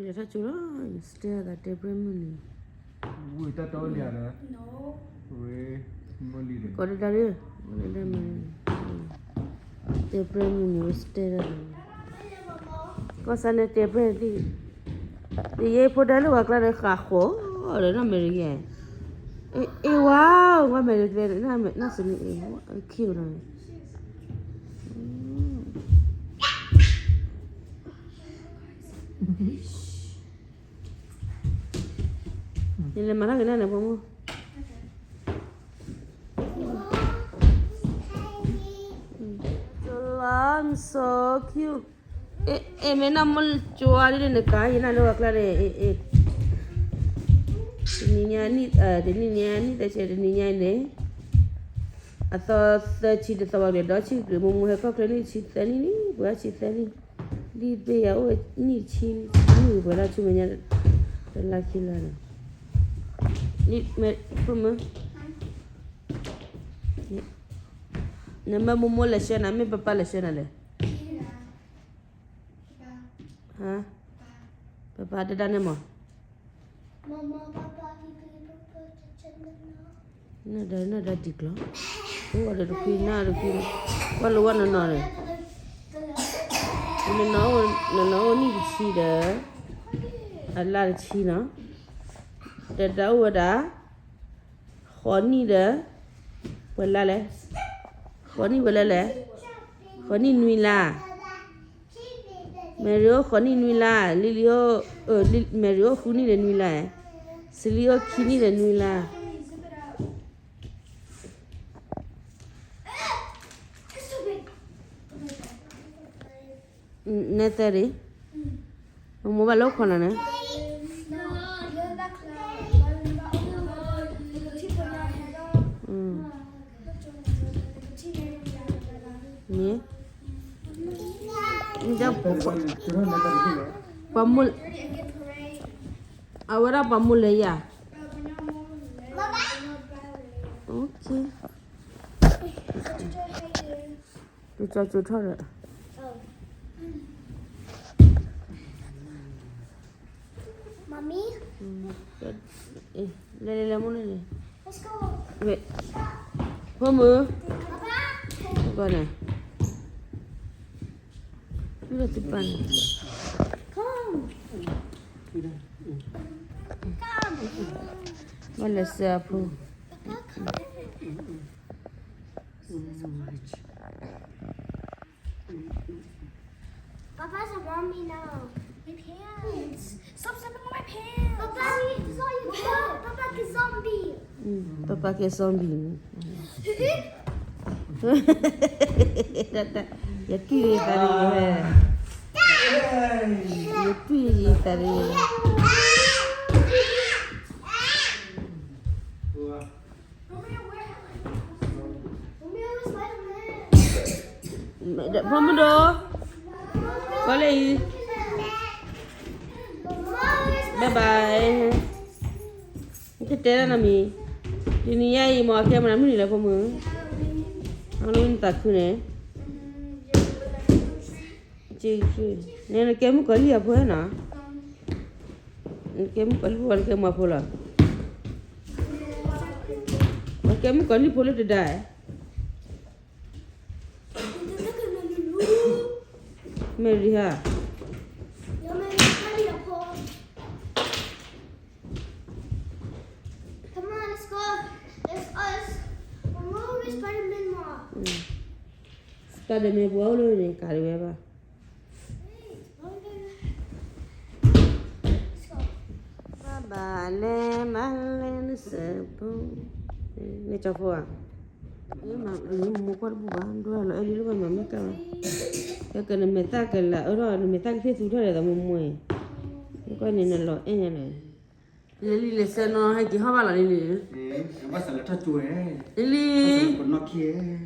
ထီၣ်ကၠိလီၤ, စတဲသးတဲပြဲမုၢ်နံၤ, ဝံၤတၢ်တီလံဧါ, ဝဲ, မုၢ်လံဒီး ကိးတဒါဒီး, တဲပြဲမုၢ်နံၤဝဲစတဲဒီး, ကီၢ်စါန့ၣ်တဲပြဲသ့ၣ်, ယဲဖိဒါလၢဝဲကျါဒီးဃးဃီဒီးနီၢ်မဲာ်ရံ, အ့ၣ်ဝါ, ဝဲမဲာ်ရံကျဲ, နီၢ်စနံအ့ၣ်, ခံဝဲနီၤ နလဲၤမၤတၢ်က့ၤန့ၣ်ဖိမုၣ်, so cute, အဲ မ့ၢ်နမိၢ်ကၠိဒ်န့ၣ် နကါယနၢ်လၢဝဲကျါန့ၣ်, တနံၤညါ, တနံၤညါနံၣ်သၢဆံ, တနံၤညါအံၤန့ၣ်, အသီသၢဆံတသီဘၣ်ဒီး ဒီဆံက့ၤ မိၢ်မိၢ်ဟဲခီၣ်ချၢနံၣ်ဆံသၢနံၣ်လံ, ပှဲၤဆံသၢနံၣ်, ဒ်ပယၤအိၣ်နံၣ်ဆံ, မုၢ်ပှဲၤလၢဆူမဲာ်ညါ, တလါခံလါန့ၣ်, ဖိမုၣ်, နမ့ၢ်မိၢ်မိၢ်လဲၤဆှၢနၤ မ့ၢ်ပၢ်ပၢ်လဲၤဆှၢနၤလဲၣ်, ဟါ, ပၢ်ပၢ်တဒါန့ၣ်မး, နဒါနဒါဒံးကျီ, အိၣ်ဝဲဒီးတခွံနၢ်တခွံ, ကွၢ်လိဝဲနီၢ်နီၢ်န့ၣ်, နနီၢ်အိၣ်နံၣ်တဆံဒီး, အလါတဆံနီၤ, တဒါအိၣ်ဝဲဒၣ်, ဃိးနံၣ်ဒီး, ပှဲၤလါလဲၣ်, ဃိးနံၣ်ပှဲၤလါလဲၣ်, ဃိးနံၣ်နွံလါ, မဲရံအိၣ်ဃိးနံၣ်နွံလါ, လံလံအိၣ်, မဲရံအိၣ်ဃုနံၣ်ဒီးနွံလါ, စလံအိၣ်ခံနံၣ်ဒီးနွံလါ, နဲသၢဒံး, မိၢ်မိၢ်ဘၣ်လၢအိၣ်ခိးနၤန့ၣ်, မ့ၢ်, ပှၤမိၢ်, အဝဲဒၣ်ပှၤမိၢ်လဲၤယၤ, ကၠိထီၣ်ဒီး လဲၤလဲၤလဲၤမိၢ်န့ၣ်, ဖိမုၣ်, ကီၢ်န့ၣ်, ဘၣ်လဲၤစၢၤအဖိ, ပၢ်ပၢ်ကဲ zombie န့ၣ်, ယတူၢ်ယသးန့ၣ်, ယတူၢ်ယသးန့ၣ်, ဖိမုၣ်ဒိၣ်, ကီလၢအံၤ, bye bye, နကတဲဒၣ်နီတမံၤ, တနံၤညါအံၤမ့ၢ်အကဲမနုၤမနုၤလဲၣ်ဖိမုၣ်, အလၢနသးခုန့ၣ်, နကဲမုၣ်ကီၤလံၢ်အဖိနီၤ, နကဲမုၣ်ကီၤလံၢ်ဖိ နကဲမၤဖိလီၤ, နကဲမုၣ်ကီၤလံၢ်ဖိလၢတဒါ, မဲရံဟါ, တၢ်ဒဲးမဲာ်ပှၤအိၣ်လၢန့ၣ် ကးဒံးဝဲဘၣ်, ဘၣ်ဘၣ်လဲၤမၤလဲၤနစၢၤဖိ, န့ၣ်ကၠီဖိဧါ, မိၢ်ကွၢ်တဘူၣ်ဘၣ် ဒိၣ်လီၤအဲၣ်လံလၢပှၤမၤမ့ၢ်ကၢ်ဘၣ်, ကဲကနမဲာ်သၣ်ကလၤအၢထီၣ် နမဲာ်သၣ်ကသ့ၣ်သူထီၣ်ဒီးသးမိၢ်မိၢ်အံၤ, မ့ၢ်ကွၢ်န့ၣ်နလီၤအဲၣ်ညါလီၤ, လံလံလဲၤဆဲနီၤ ဟဲက့ၤဟီၣ်ဘၣ်လီၤလံလံ, လံလံ,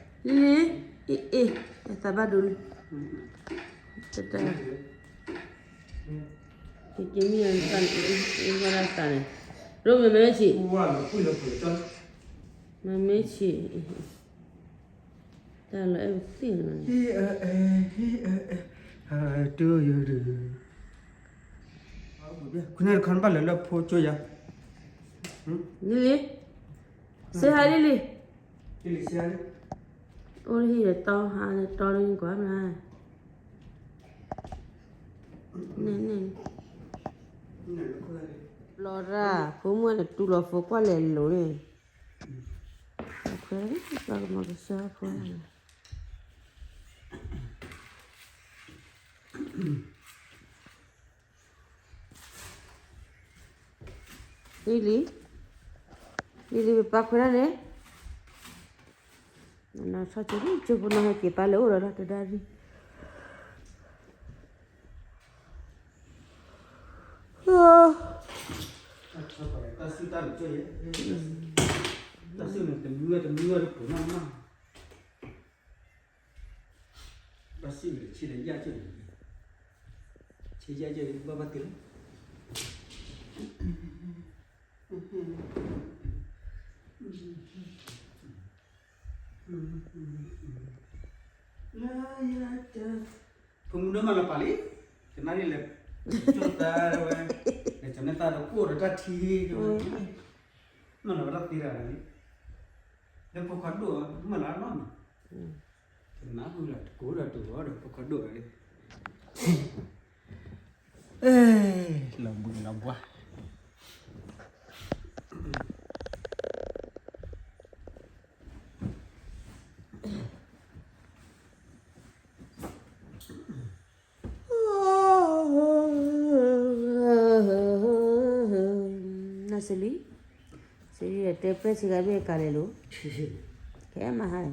လံလံ, အ့ၣ်အ့ၣ်, သးဘၣ်ဒိလံ, တတၢ်, က့ၤက့ၤမ့ၢ်အသးန့ၣ်, အ့ၣ်အ့ၣ်, ဝဲဒၣ်သးန့ၣ်, ရိမ့ၢ်မ့ၢ်ဆံး, မ့ၢ်ဆံး, တၢ်လီၤအဲၣ်ပသ့ၣ်နီၤ, ဟံးအအဲၣ်, ဟံးအအဲၣ်, ဟးတိယိဒုး, ခွံနၣ်တခီနဘၣ်လဲၤလၢဖိကၠိယၤ, လံလံ, စ့ဟါလံလံ, အိၣ်လၢဟံၣ်ဒီးတီဟါန့ၣ်တီလၢကွၢ်မး, န့ၣ်န့ၣ်, လီၤရၣ် ဖိမုၣ်န့ၣ် တူၢ်လီၤဖိကွၢ်လဲၤလိၤန့ၣ်, ခွဲး, ပှၤကမၤကစၢ်ဖိန့ၣ် လံလံ, လံလံ ပပၢ်ခွဲးဒၣ်န့ၣ်, နီၢ်ဆီကၠိ ကၠိဖိနီၢ်ဟဲက့ၤပၢ်လဲၤအိၣ်ဒီး တၢ်တဒါရံၣ်, တၢ်စုန့ၣ် တမံၤဝဲတမံၤဝဲတပူၤနီၢ်နီၢ်, တၢ်စုန့ၣ် ဆံးဒီးယၢ်ကၢၢ်န့ၣ်, ဆံးယၢ်ကၢၢ်ဘၣ်ဘၣ်တ့ၢ်လီၤ, လၢယတၢ်, ဖိမုၣ်ဒိၣ်မးလီၤပာ်လံ, ကနၣ်ဒ်လဲၣ်, ကၠိသးဝဲ, လဲၤကၠီၤန့ၢ်သးဒီးကိၣ်ဒီးတၢ်ထံ, မ့ၢ်လီၤဝဲဒၣ်သ့တဂၤလံ, လၢဖိခွါဒိၣ်မ့ၢ်လီၤနီၢ်နီၢ်, ကနၣ်ဃုလီၤတကိးဒီးတဂီၤဒီးဖိခွါဒိၣ်ဝဲလံ, လီၤဘှံးလီၤဘှါ နစလံ, စလံ တဲပှဲၤစှၤဂၤမ့ၢ်ကလဲၤလိၤ, ခဲမဟါန့ၣ်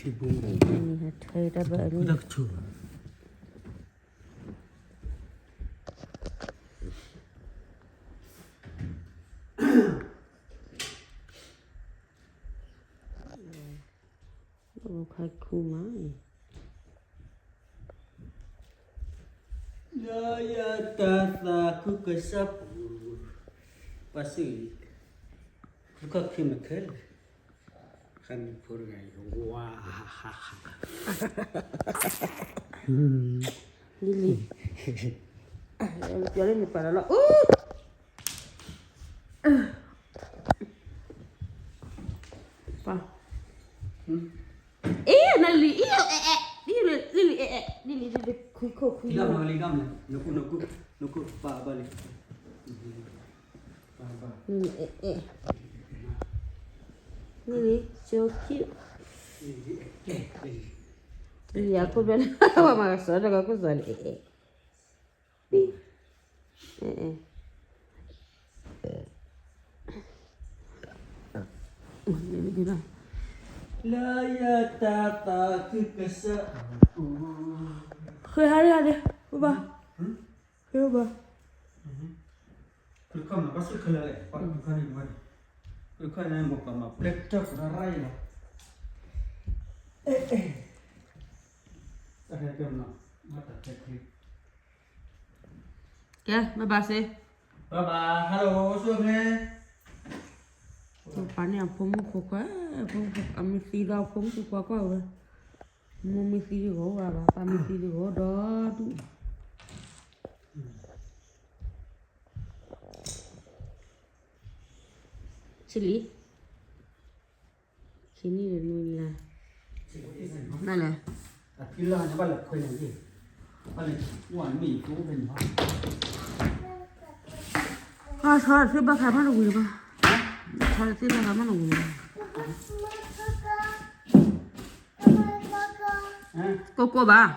ထံဘိ, ထံဘိ, တၢ်ကဆူၣ် ခါခူမး, လၢယတၢ်သးခုကစၢ်ပူၤ, ပှၤစံး, လူၤခီၣ်ခံမ့ၢ်ခဲလၢာ်, ခါန့ၣ်ဖိတဂၤအံၤ ဝါ, လံလံ, ပျီလၢန့ၣ်ပာ်လီၤလီၤ, ပှၤ အ့ နလံၤအံၤ အဲအဲ, လံလံၤအဲအဲ, လံလံၤ လံလံၤ ခွံခိၣ်ခွံလီၤ, လံလံၤ နခိၣ် နခိၣ် နခိၣ် ပာ်ဘၣ်လံ, အဲအဲ, လံလံၤ so cute, လံလံၤ အခိၣ်ဖျဲၣ်လၢ ပှၤမၤကစီဒီးကီၢ်ခိၣ်စီၤလံ အဲအဲ, အဲအဲ လၢယတၢ်သးခုကစၢ်အပူၤ, ဃ့ဟါဒံးဟါဒံး, ဘၣ်ဘၣ်, ဃ့ဘၣ်, ဃ့ခီၣ်န့ၣ် ပှၤမၤပျဲၢ်တၢ်ပရၢ်ရၢ်အံၤလီၤ, အဲအဲ, တၢ်ခဲကဲမနီၤ, မ့ၢ်တၢ်ခဲချ့ ကဲ bye bye စ့, bye bye, hello ဆိၣ်ချ့, ပပၢ်န့ၣ်အဖိမုၣ်ဖိခွါ, အမ့ၢ်သံဒီးအဖိမုၣ်ဖိခွါကွၢ်ဝဲ, မိၢ်မ့ၢ်သံတဂီၤအိၣ်ဘၣ်, ပၢ်မ့ၢ်သံတဂီၤဒီဒူၣ်, ဆံလံ ဆံနံၣ်ဒီးနွံလါ, နလဲၣ်, ဆီတသ့ဘၣ်ခါမးနဝံၤဘၣ်, ဆီတသ့ဘၣ်ခါမးနဝံၤဘၣ်, ကိၢ်ကိၢ်ဘၣ်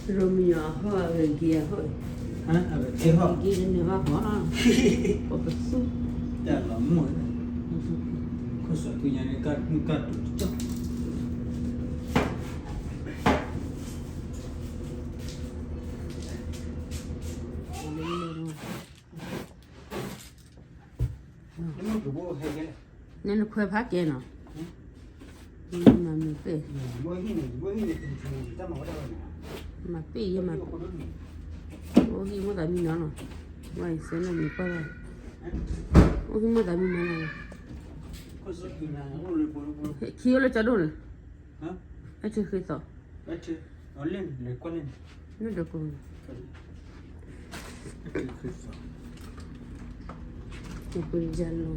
ရိမံယီၤအဟီၣ်အဂ့ၤဂ့ၤအဟီၣ်, ဂ့ၤဂ့ၤန့ၣ်ဘၣ်ဟီၣ်, ပကသူ, တၢ်လီၤမုၢ်, ခိၣ်စီၤသူညါန့ၣ် ကၢ်တူာ်ကၢ်တူာ်တကၠီၣ် နခွဲးဖးကဲနီၤ, မၤမုာ်ပဲၢ်, မၤပ့ၢ်ယဲမၤ, အိၣ်ဟံၣ်မိၣ်သးမံနီၤနီၤ, ဝဲအံၤစဲနီၤမံၤပှၢ်လီၤ, အိၣ်ဟံၣ်မိၣ်သးမံနီၤနီၤ, ခံအိၣ်လၢကၠီဒိၣ်န့ၣ်, အထံဃ့သီး, နဒကိး, ပယလီၤ နူ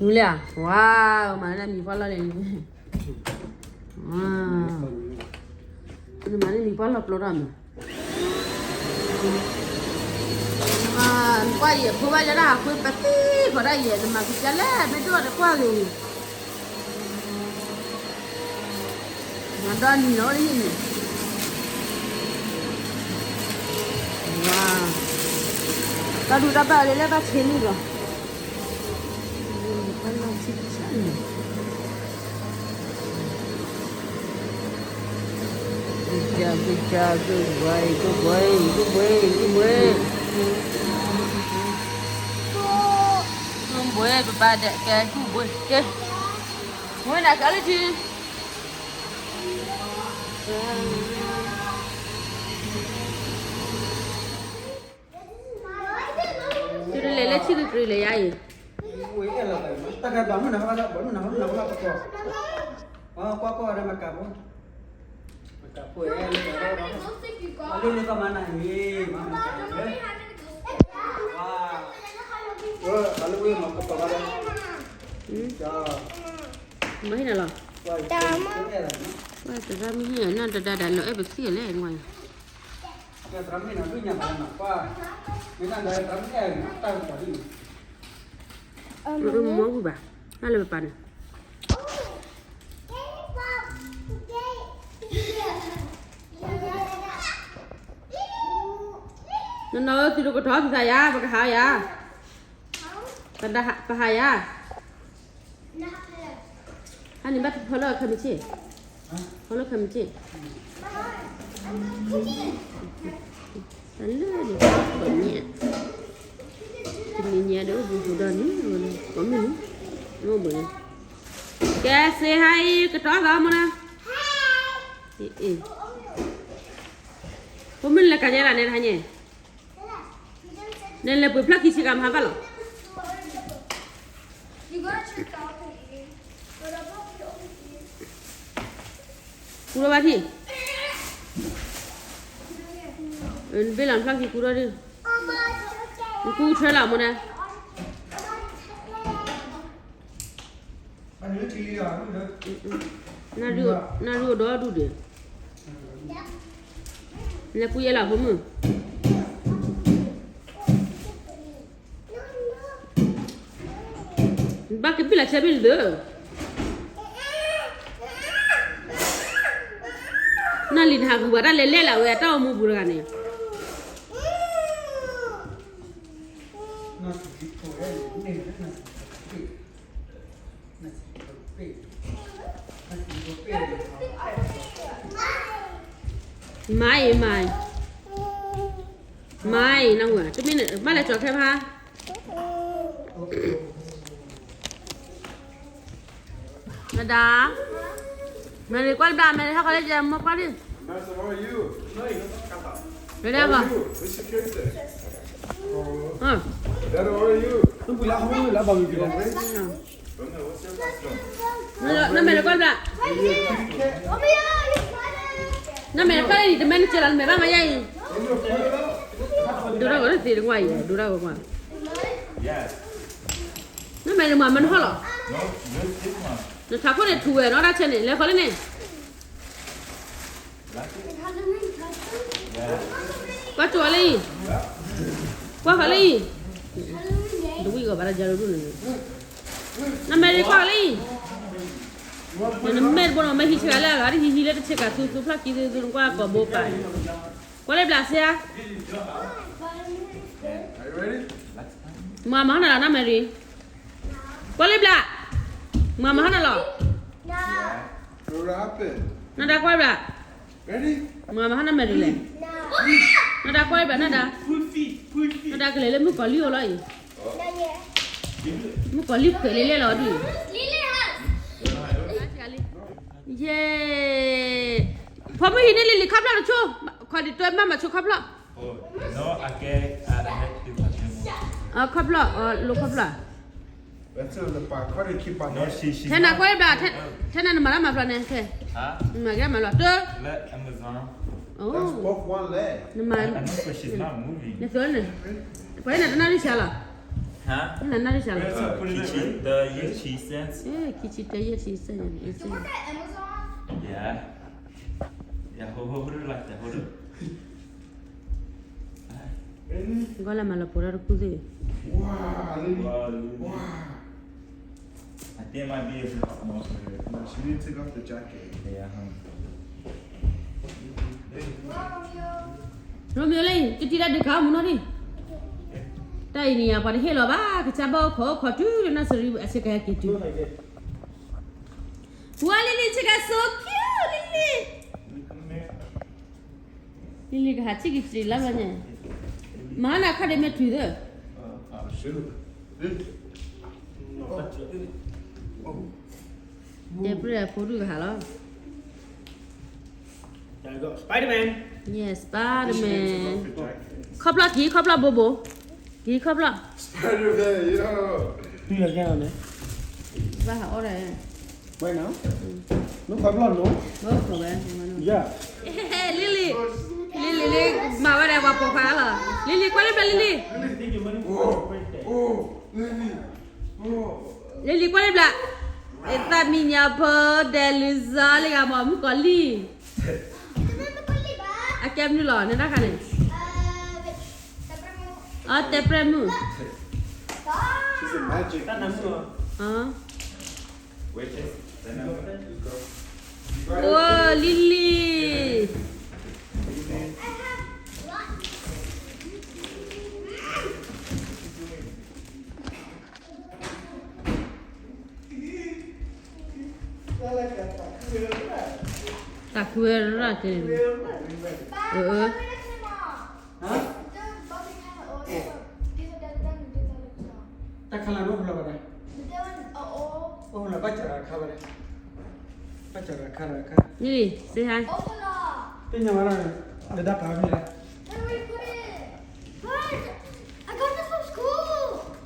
ၤလံဧါ, ဝါ, မၤလၢနမံၤပှၢ်လီၢ်လံ, နမၤလၢနမံၤပှၢ်လီၢ်ပျီထီၣ်မး, နမၤကွၢ်ယဲၢ်ဖိဘၣ်ယဲဒၣ်ဟးဃုပသံဃီၤဒၣ်ယဲၢ် နမၤကစၢ်လဲၣ် မ့ၢ်ဒိၣ်တကွၢ်ဂ့ၤ မၤဒီနံၤလီၤလၢဟံၣ်န့ၣ်, ဝါ, တၢ်ဒူတၢ်ဘၣ်လၢလၢဘၣ်ဆ့လံလီၤ, ကစၢ်, ကစၢ်, ကစၢ်, ကဘှံး, ကဘှံး, ကဘှံး, ကဘှံး, ပပၢ်ဒဲးကဲ ကဘှံး, ကဲ, ဝဲနၤကလၢထံ သုတလဲၤလၢထံကကရံၣ်လဲၣ်ယါအံၤ, မ့ၢ်ဟံးနၤလီၤ, တဂၤမ့ၢ်ဟံးနၤ နတဒါဒီး လီၤအဲၣ်ပသံၣ်လဲၣ် နကွၢ်အံၤ မ့ၢ်ဝံၤဘၣ်, တၢ်လၢပပာ်န့ၣ်, နနီၤ သုတကထီၣ်သုသးယါ ပကဟးယါ, ပဟးယါ ဟါန့ၣ်ဘၣ်ဖီလၢခဲမုၢ်ဆ့ၣ်, ဖီလၢခဲမုၢ်ဆ့ၣ်, တၢ်လၢန့ၣ် ပှၤညါ, တနံၤညါဒီးအိၣ်ဘူးဘူးဒီးန့ၣ်, ကိးမုၢ်န့ၣ်, အိၣ်ဘူးန့ၣ်, ကဲစ့ဟါအံၤ ကတီၤသးမနၤ, ဖိမုၣ်လဲၤကၤညါလၢန့ၣ်တဟါညါ နလဲၤပှ့ၤဖျီၣ်ခံဆံဂၤမဟါဘၣ်လီၤ, ကူလီၤဘၣ်ထံၣ်, ဘ့ၣ်လီၤဖျီၣ်ခံကူထီၣ်ဒံး, နကူထွဲလီၤမနၤ နၢ်ရံၣ်အိၣ်ဒီဒူၣ်ဒံး, နကူယဲလီၤဖိမုၣ်, ဘၣ်ကဘံၣ်လီၤဆဲဘ့ၣ်လၢ, နၢ်လံၤနဟးဂူာ်ဘၣ်တၢ်လဲၤလဲၣ်လၢအဝဲအတၢ်အိၣ်မူပူၤတဂၤန့ၣ် မၤအံၤမၤအံၤ, မၤအံၤ နဝဲ တမ့ၢ်ဘၣ်လဲၤကၠီၤခဲဖါ, မဒါ, မဲာ်ရံၤကွၢ်တဘျီ မဲာ်ရံၤဟဲခီလၢယဲ မိၢ်ကွၢ်ဒံး, မဒါဘၣ် နမဲာ်တကွၢ်ဘျၣ်, နမဲာ်တကွၢ်လၢနတမဲာ်နကဲလီၤ နမဲာ်ဘၣ်မၤယဲအံၤ, ဒိၣ်ထီၣ်ကီးတသ့တကွၢ်အံၤ ဒိၣ်ထီၣ်ကီးကွၢ်, နမဲာ်တမၤမနုၤဟီၣ်လီၤ, နထးခိၣ်န့ၣ်ထူဝဲနီၢ်တၢ်ဆဲန့ၣ် လဲၤဃီလၢန့ၣ် ကွၢ်ကၠိလံ, ကွၢ်ဃီလံ, တဝံၣ်ဂီၤဘၣ်တၢ်ယါဒိၣ်ဒိၣ်န့ၣ်, နမဲာ်ရံကွၢ်ဃီလံ, နမဲာ်တဘိနီၤ မ့ၢ်ဟံးဆ့ကၤလၢအဂၤ တဟံးဟံးလၢတဆ့ကၤ သူသူဖျီၣ်ခံသူသူ နကွၢ်ကိးဘိပာ်, ကွၢ်လံဘျးစ့ဧါ, မၤမဟါနၤလီၤ နမဲာ်ရံ, ကွၢ်လံဘျး, မၤမဟါနၤလီၤ, နဒါကွၢ်ဘျး မၤမဟါနမဲာ်ရံလဲၣ်, နဒါကွၢ်ဘျး နဒါ, နဒါကလဲၤလၢမုၣ်ကီၤလံၢ်အိၣ်လီၤအံၤ, မုၣ်ကီၤလံၢ်ဖှဲးလံလဲၣ်လီၤဒုး, ယဲ, ဖိမုၣ်ဟံးန့ၢ်လံလံခီဖျီၣ်တဆိ, ခီဒံးတွဲမၤမၤဆိခီဖျီၣ်, ခီဖျီၣ်, လိခီဖျီၣ်, ထဲနၤကွၢ်ဘျး, ထဲနၤနမၤတၢ်မၤဖျီၣ်န့ၣ်, ထဲ, နမၤကဲမၤလီၤတၢ်, နမၤ, နသိန့ၣ်, ပှၤနတနၢ်ရံၣ်ဆါလီၤ, နနၢ်ရံၣ်ဆါလီၤ, Amazon, ခံဆံတၢ ယဲၢ်ဆံစဲၣ်, ကီၢ်လၢမၤလီၤပိာ်ထီၣ်တကူၣ်သ့ၣ်, ရိမ့ၤလၢ ကတံၤတၢ်ဒုးခးမူနီၢ်ဒံး, တၢ်အံၤန့ၣ်ယၤ ပှၤတဟ့ၣ်လီၤဘၣ် ကစၢ်ဘၣ်အိၣ်ခိးအိၣ်ခိးတုၤလၢနီၢ်စရံအဆ့ကၤက့ၤတုၤ, ဝါလံလံဆ့ကၤ so cute လံလံ, လံလံကဟးထံၣ်က့ၤတံၤလၢဘျီညါ, မၤနၤခီဒံးမ့ၢ်တုၤသၢ, တဲပရၢအဖိဒုကဟးလီၤ. Spider-Man, yes, Spider-Man, ခီဖျီၣ်က့ၤ ခီဖျီၣ်ဘိဘိ, က့ၤခီဖျီၣ်, ဘၣ်ဟးအီၣ်ဒီး, လံလံ, လံလံလံ မၤဝဲဒၣ်ပှၤပိာ်ခွါလီၤ, လံလံကွၢ်လံဘျး လံလံ, လံလံကွၢ်လံဘျး, သးမံညီဖိ ဒဲးလူၤစီၤလံဂၤမ့ၢ်မုၣ်ကီၤလံၢ် အကဲမနုၤလီၤ နတၢ်ခါန့ၣ်, အတဲပြဲမုၣ်, အိၣ်လံလံ, တၢ်ခုဝဲရၣ်တဲ, အၢ, တၢ်ခါလၢ်အိၣ်ဖဲလဲၣ်ဘၣ်, အိၣ်ဖဲလဲၣ် ဘၣ်စၢၤတၢ်ခါဘၣ်လဲၣ်, ဘၣ်စၢၤတၢ်ခါတၢ်ခါ, န့ၣ် သ့ၣ်ညါဝဲဒၣ်, ဒီးဒၣ်ပာ်မ့ၢ်လဲၣ်,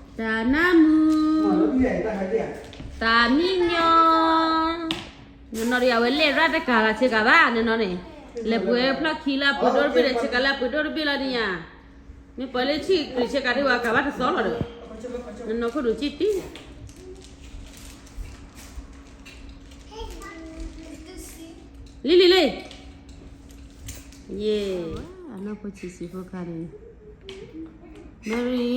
တၢ်နၢ်မူ, တၢ်မံညီ, နနီၢ်ဒီးအဝဲလဲၣ်ရၣ်တကၤလီၤဆ့ကၤဘၣ် နနီၢ်န့ၣ်, လဲၤပှ့ၤဖျီၣ်ခံလၢအပှ့ၤဒိၣ်တဘ့ၣ်ဒီးဆ့ကၤလၢအပှ့ၤဒိၣ်တဘ့ၣ်လီၤဒ်ညါ, မ့ၢ်ပှၤလၢဆံၣ်ကလုာ်ဆ့ကၤဒ်ဝဲကၤဘၣ်တသီလီၤဒီး, နနီၢ်ခိၣ်ဒူၣ်ကံၣ်တံၢ် လံလံလံ, ယ့ၣ်, အနီၢ်ဖိဆံးဆံးဖိခါန့ၣ်, Mary,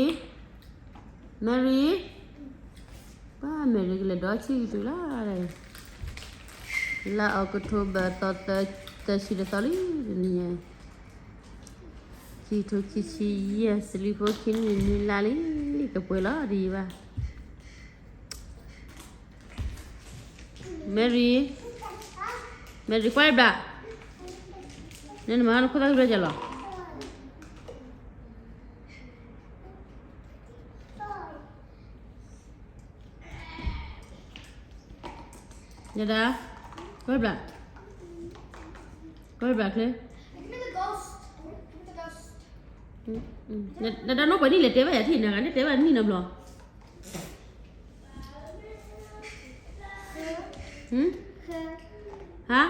Mary, ပၢ် Mary ကလဲၤဒီးဆံၣ်ကတုၤလီၤ, လါ October သီ သၢဆံတသီလံ, တနံၤညါ, ခံထိခံဆံယဲၢ် စလံဖိခံနံၣ်နွံလါလံ, ကပှဲၤလီၤဒ်ယံၤဘၣ်. Mary, Mary ကွၢ်ဘျး, နမၤနခိၣ်သၣ်ကရၢကလီၤ, ယဒၣ်, ကွၢ်ဘျး, ကွၢ်ဘျးချ့, နဒၣ်နီၢ်ပှဲၤနံၣ်လဲၤတဲဘၣ်ယၤထံၣ်နဂၤန့ၣ် တဲဘၣ်နံၣ်နီတဘျီ ဟါ,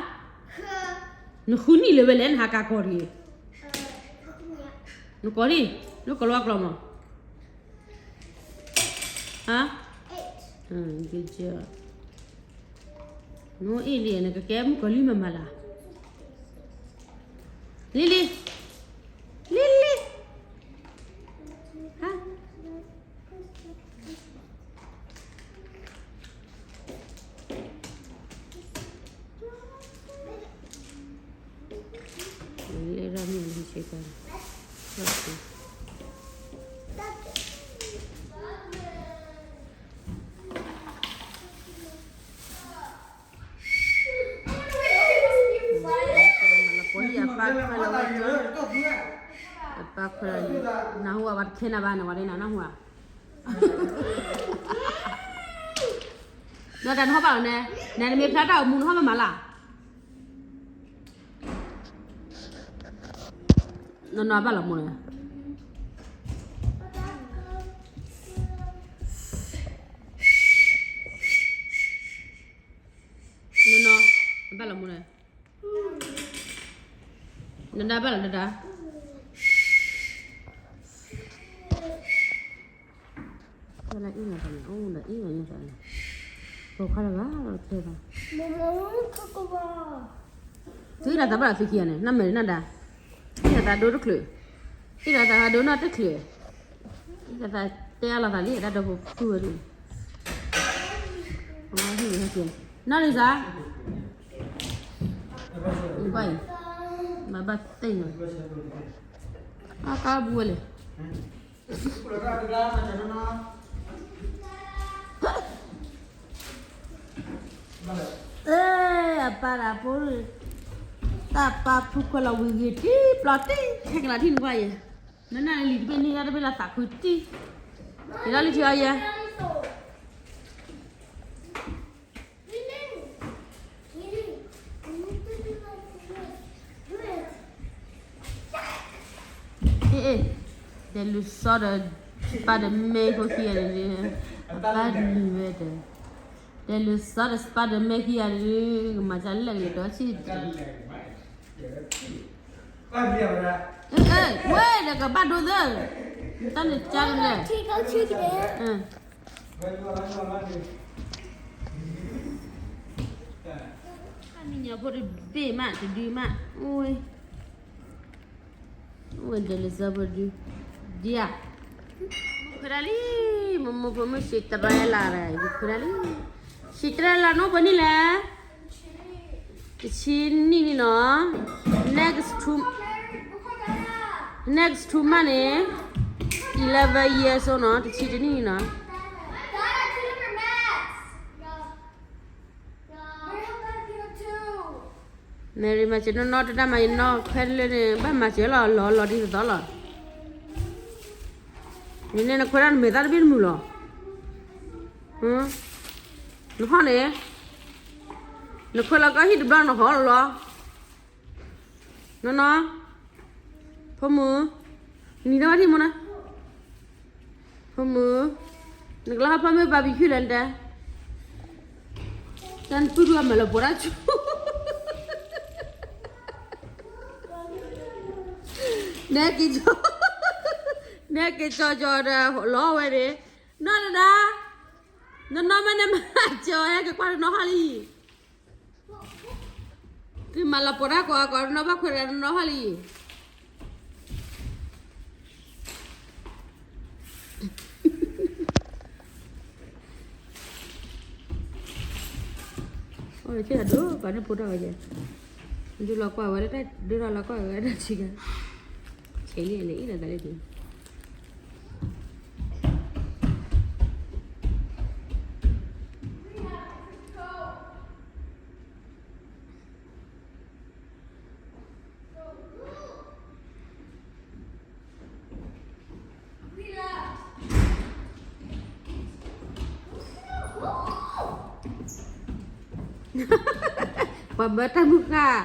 နဃုနံၣ်လၢၤဝဲလဲၣ် နဟးကၤကီၤတဂ့ၤ, နကိးဒံၣ်, နကိးလီၤကျီၤမး, ဟါ, good job, နအိၣ်အ့ၣ်လံ နကကဲမုၣ်ကီၤလံၢ်မၤမၤလၢ်, လံလံ, လံလံ, ဟါ, လၢရၣ်မုၣ်လၢစ့ၢ်ကီး, ပၢ်ခွဲးလီၤ, နၢ်ဟူဝဲတခဲနၤဘၣ်န့ၣ် ဝဲဒၣ်နၢ်ဟူဧါ, ဒီးတၢ်နဟီၣ်ဘၣ်လီၤနဲ, နမ့ၢ်ဖျါတၢ်အိၣ်မူနဟီၣ်ဘၣ်မးလၢ်, နနီၢ်ဘၣ်လီၤမူန့ၣ် နနီၢ်, နဘၣ်လီၤမူန့ၣ်, နဒါဘၣ်လီၤဒဒါ, လၢအ့ၣ်လီၤသးန့ၣ် အိၣ်ဒီးအ့ၣ်လီၤညါသးန့ၣ်, ပိာ်ခွါတဂၤလီၤတချဲဘၣ်, သုအ့ၣ်လီၤသးဘၣ်လီၤသုခံဂၤန့ၣ် နမဲာ်နဒါ, အ့ၣ်လီၤသးဒိတချုး, အ့ၣ်လီၤသးဒိနီၢ်တချုး, အ့ၣ်လီၤသးတဲအါလီၤသးလံ တၢ်ဒီဖိဖုဝဲဒၣ်, နီၢ်ရံစါ, ဘၣ်အံၤ, မၤဘၣ်သ့ၣ်ညါ, အကါဘူးဝဲလဲၣ် အပၢ်တၢ်ဖိ, တၢ်ပၢ်ဖုခွဲးလီၤဝံၤဂ့ၤတံၢ်ပျီတံၢ် ဟဲကလၤထံၣ်နကွၢ်ယဲ, နနၢ်လၢလံာ်တဘ့ၣ်န့ၣ် တၢ်တဘ့ၣ်လၢသးခုတံၢ်, ယလီၤလံထံအီယဲ အ့ၣ်, တဲလုာ်စီဒီး Spiderman ဖိခံဂၤန့ၣ်, အပၢ်လုာ်ဝဲဒီး, တဲလုာ်စီဒီး Spiderman ခံဂၤန့ၣ်, ကမၤစၢ်လဲၣ်ကလဲၤဒီးဆံၣ်, ဝဲဒီးကဘၣ်ဒိသၢ, တၢ်န့ၣ်ကါတလဲၣ်, မံညီဖိတဘ့ၣ်မး တဒုမး, အိၣ်ဝဲ အိၣ်ဝဲဒၣ်လၢစီဖိဒု, ဒ်ဧါ, ခွဲးဒၣ်လံ, မိၢ်မိၢ်ဖိမုၣ် Cinderella ဒီး ယခွဲးဒၣ်လံ, Cinderella နီၢ်ပှဲၤနံၣ်လဲၣ်, တဆံနံၣ်န့ၣ်နီၤ, next two, next two month န့ၣ် eleven years old နီၤ, တဆံတနံၣ်န့ၣ်နီၤ. Mary မၤစၢၤနီၢ်နီၢ်တဒၣ်မး ယနီၢ်ခွဲးလၢန့ၣ် ဘၣ်မၤစၢၤလီၤ လီၤလီၤဒ်သိးသိးလီၤ. နန့ၣ်နခွဲးဒၣ်နမဲာ်သၣ်တဘ့ၣ်တမုာ်လီၤ. နဟီၣ်န့ၣ် နခွဲးလီၤကီၢ်ဟံၣ်တဘျီနဟီၣ်လီၤလီၤ. နီၢ်နီၢ်, ဖိမုၣ်, နံၤထီၣ်ဘၣ်ထံၣ်မူနီၤ. ဖိမုၣ်, နကလီၤဟီၣ်ဖီမ့ၢ်ဘါဘံၣ်ခုၣ်လဲၣ်နတဲ, တၢ်နပုၢ်ဒိၣ်အမဲာ်လီၤပှီၤတၢ်ဆူၣ်, နဲက့ၤကၠီ, နဲက့ၤကၠီကၠီဒီးလီၤဝဲန့ၣ်, နီၢ်တဒါ, နနီၢ်မ့ၢ်နဲမၤစၢၤဟဲက့ၤကွၢ်တနီၤဟီၣ်လံ. ကမၤလီၤပှီၤတၢ်ကိးဂၤကိးနီၢ်ဘၣ်ခွဲးတနီၤဟီၣ်လံ. အိၣ်ဆ့ၣ်ဒိၣ်ပာ်န့ၣ်ဖိတၢ်ဝဲယဲ, ဒုးလီၤကွၢ်ဝဲလၢတၢ်ဒုးထီၣ်လီၤကွၢ်ဝဲတၢ်ဆံးကါ, ဆဲးလံလဲၤအံၤလီၤသးလၢဒုး ပှၤမၢတၢ်မုၢ်ဃၢ်,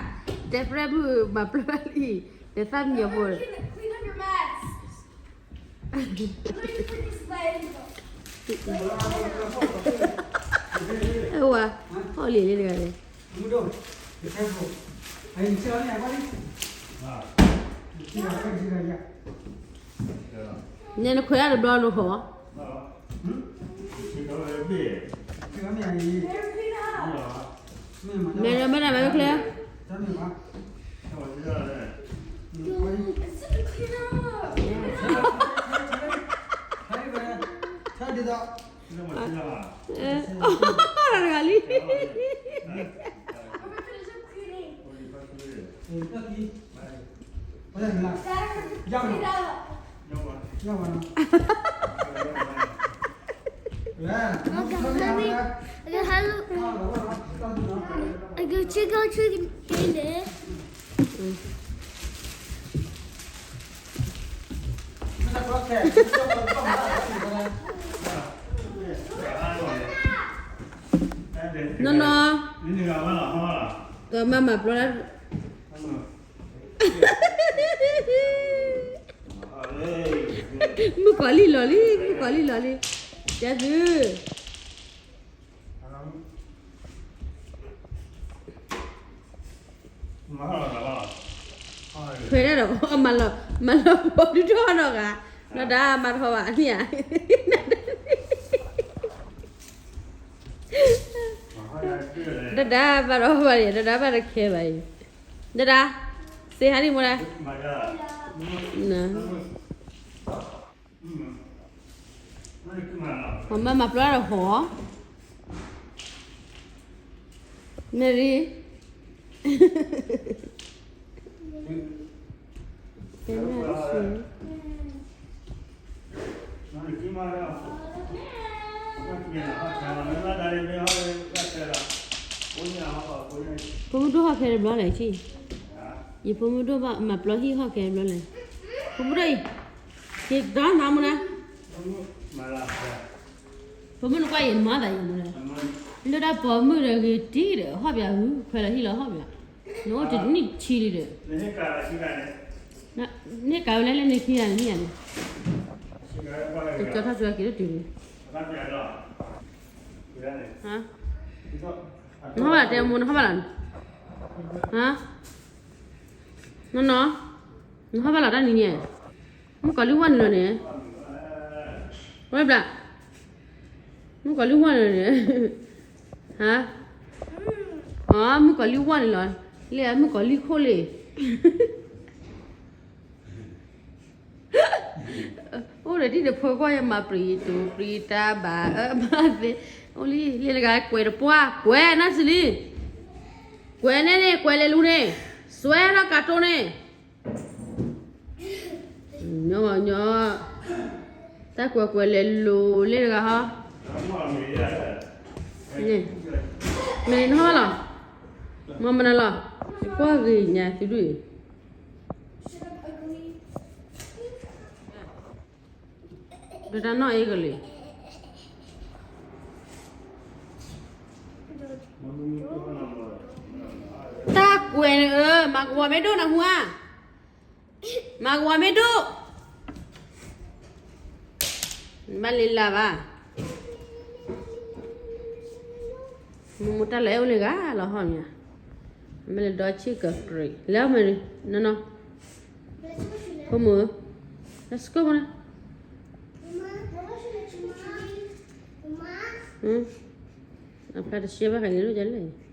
တဲပြဲမုၢ်ဘၣ်ပြဲလံ, ဒီးသၣ်မံညီၤဖိ, အဝဲ, ဟီၣ်လံာ်လံတဂၤန့ၣ် နနခွဲးဒၣ်တဘျီနဟီၣ်, မဲာ်မဲာ်တၢ်မဲာ်ချ့, မဲာ်မဲာ်တၢ်မဲာ်ချ့, မဲာ်မဲာ်တၢ်မဲာ်ချ့, မဲာ်မဲာ်တၢ်မဲာ်ချ့, မဲာ်မဲာ်တၢ်မဲာ်ချ့, ရဝနီ အကချ့ကချ့က့န့ၣ် နီၢ်နီၢ်, ကမၤမၤပျီလၢ မုၣ်ကီၤလံၢ်လီၤလံ, မုၣ်ကီၤလံၢ်လီၤလံ, ကဲသု ထွဲဒၣ်ဒီး မၤလီၤ, မၤလီၤပှီၤဒုးထီၣ်နီၢ်ဂၤ, နီၢ်ဒါမၤတဟီဘၣ်န့ၣ်ဧါ, နီၢ်ဒါမၤတဟီဘၣ်န့ၣ်, နီၢ်ဒါဘၣ်တခဲဘၣ်အံၤ, နီၢ်ဒါ, စ့ဟါန့ၣ်မိၢ်ဒၢ်, မၤမၤပျီဒီးဟီၣ်, မ့ၢ်ရံ ဖိမုၣ်ဒိၣ်ဟီၣ်ခဲတဘျီလဲၣ်ဆံ, ယဖိမုၣ်ဒိၣ်ဘၣ်မၤပျီဟံၣ်ဟီၣ်ခဲတဘျီလဲၣ်, ဖိမုၣ်ဒိၣ်အံၤ, က့ၤကတီၤနၤမူနၤ, ဖိမုၣ်နကွၢ်အံၤမၤသးအံၤမူနၤ, လၢတၢ်ပိာ်မုၣ်ဒီးဂ့ၤတံၢ်ဒီး ဟီၣ်ပယီၤဟူခွဲးလီၤဟံၣ်လီၤဟီၣ်ပယီၤ, နအိၣ်တနံၣ်ဆံလံဒီး န့ၢ်ကးဝဲလဲၣ်လၢန့ၣ်ခံဂၤန့ၣ်န့ၣ်, ကၠီထီၣ်ကၠီက့ၤလၢတုၤန့ၣ်, နဟီၣ်ဘၣ်လၢတဲမိၢ် နဟီၣ်ဘၣ်လၢ, နီၢ်နီၢ်, နဟီၣ်ဘၣ်လၢတၢ်နံၤန့ၣ်, မုၣ်ကီၤလံၢ်ဝါန့ၣ်လီၤန့ၣ်, ဝဲဘျး မုၣ်ကီၤလံၢ်ဝါန့ၣ်, ဟါ, အမုၣ်ကီၤလံၢ်ဝါန့ၣ်လီၤ, လၢအမုၣ်ကီၤလံၢ်ခိၣ်လံ, အိၣ်ဒီးဒ်ဒီးဖိခွါယမၤပြံၤတူၤပြံၤတၢ်ဘၣ်အၢမၤသ့, အိၣ်လံ လၢတဂၤကွဲးတပှၢ် ကွဲးနၢ်စလံ, ကွဲးန့ၣ်န့ၣ် ကွဲးလဲၤလူၤန့ၣ်, စွဲထီၣ်ကးတိၢ်န့ၣ် ညီညီ, တၢ်ကွဲးကွဲးလဲၤလိၤလၢတဂၤဟီ, မ့ၢ်နဟီၣ်လီၤ, မ့ၢ်မနုၤလီၤ, ကွၢ်ဂ့ၤညါသုဒုၣ်အံၤ, ဒီးတၢ်နီၣ်အ့ၣ်ကလံၤ တၢ်ကွဲးန့ၣ်ဧၢ, မၤကဝီၤမ့ၢ်ဒိၣ်နဟူဧါ, မၤကဝီၤမ့ၢ်ဒိၣ်, ဘၣ်လ့လၢ်ဘၣ်, မ့ၢ်မ့ၢ်တၢ်လၢအဲၣ်အိၣ်လၢဂၤလီၤဟီၣ်မ့ၢ်, မ့ၢ်လၢဒီဆံၣ်ကပြံး လဲၤအီၣ်မ့ၢ်နီၢ်နီၢ်, ဖိမုၣ်, let's go မ့ၢ်နီၢ်, အဖျါတရှဲဘၣ်ဃးန့ၣ်လၢယလဲၣ်